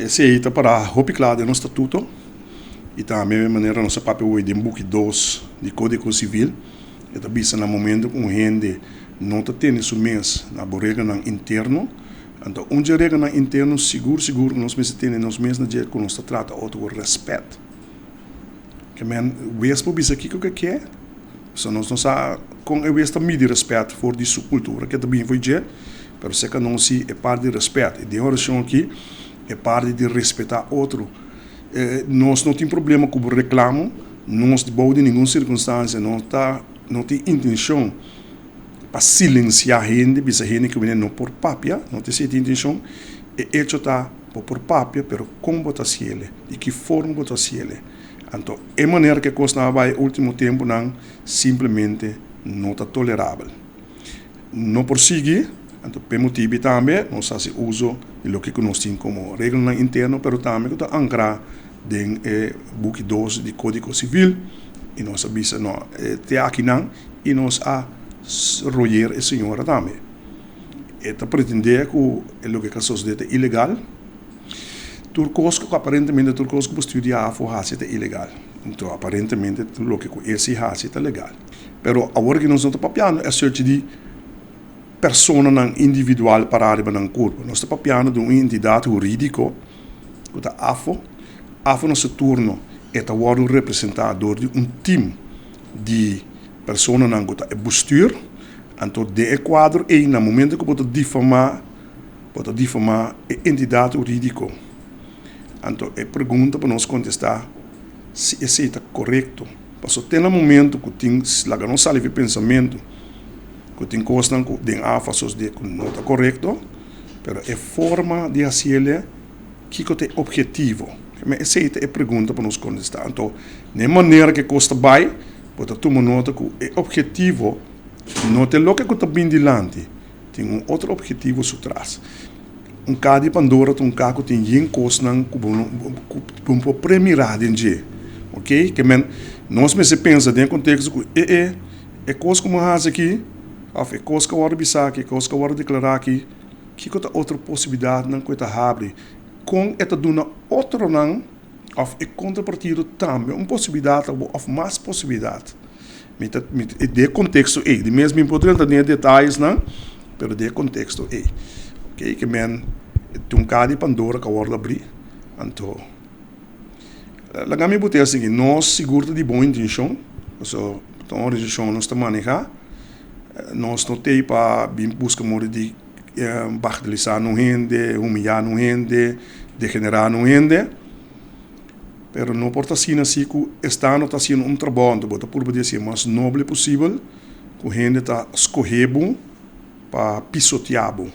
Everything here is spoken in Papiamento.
Esei ta pará hopi kla den nos statuto i tambe manera nos a papia hoy den buki dos di Kódigo Sivil. E ta bisa na momento ku un hende no ta tene su mes na bo reglanan interno, anto un dje reglanan interno sigur sigur ku nos mester tene nos mes na dje ku nos ta trata otro ku rèspèt. Ke men wes por bisa kiko ke ke, pasobra nos no sa kon e wes ta midi rèspèt for di su kultura ke ta bini for dje, pero seka nos si e parti di rèspèt i den orashon aki e parti di respetá otro. Nos no tin problema ku bo reklamo, nos bou di ningun sirkunstansia no ta no tin intenshon pa silensiá hende, bisa hende ku no por papia, no ta esei tin intenshon. E echo ta bo por papia pero kon bo ta hasiel, di ki forma bo ta hasiel. Anto e manera ku e kosnan a bai e ultimo tempunan simplemente no ta tolerabel. No por sigui, anto p'e motibu tambe nos hasi uso di loke ku nos tin komo reglanan interno, pero tambe ku ta ankrá den e buki dos di Kódigo Sivil i nos a bisa no te akinan i nos a royer e señora tambe. E ta pretendé ku e loke ku a sosodé ta ilegal. Tur kos ku aparentemente tur kos ku bo studia afo hasi ta ilegal. Anto aparentemente tur loke ku e si hasi ta legal. Pero awor ki nos no ta papiando e search di personanan individual pará riba nan kurpo. Nos ta papiando di un entidat hurídiko ku ta afo. Afo na su turno e ta wòrdu representá dor di un tim di personanan ku ta e bestuur. Anto den e kuadro ei na momento ku bo ta difamá, bo ta difamá e entidat hurídiko. Anto e pregunta pa nos kontestá si esei ta korekto. Paso te na momento ku tin laga nos sali fi pensamentu ku tin kosnan ku den afa sosde ku no ta korekto, pero e forma di hasiel kiko ta e ophetivo? Esei ta e pregunta pa nos kontestá. Anto na e manera ku e kos ta bai bo ta tuma nota ku e ophetivo no ta e loke ku ta bin dilanti, tin un otro ophetivo su tras. Un ka di Pandora ta un ka ku tin yen kosnan ku bo no ku bo no por premirá den dje, ok. Ke men nos mester pensa den e konteksto ku e e e kos ku mi a hasi aki òf e kos ku a wòrdu bisá aki, e kos ku a wòrdu deklará aki, kiko ta otro posibilidatnan ku e ta habri? Kon e ta duna otronan òf e kontrapartido tambe un posibilidat òf mas posibilidat? Mi ta, mi ta, den e konteksto ei, di mes mi por drenta den e detayesnan, pero den e konteksto ei. Ok, ke men tin un kaha di Pandora ku a wòrdu abrí, anto laga mi bot'é asina, nos sigur ta di bon intenshon, pasobra ta un organisashon nos ta manehá, nos no t'ei pa bin buska moda di bagatelisá nun hende, humiyá nun hende, degenerá nun hende. Pero no por ta asina si ku esnan no ta hasiendo un trabou, anto bo ta purba di hasi e mas noble posibel ku hende ta skohe bo pa pisotea bo.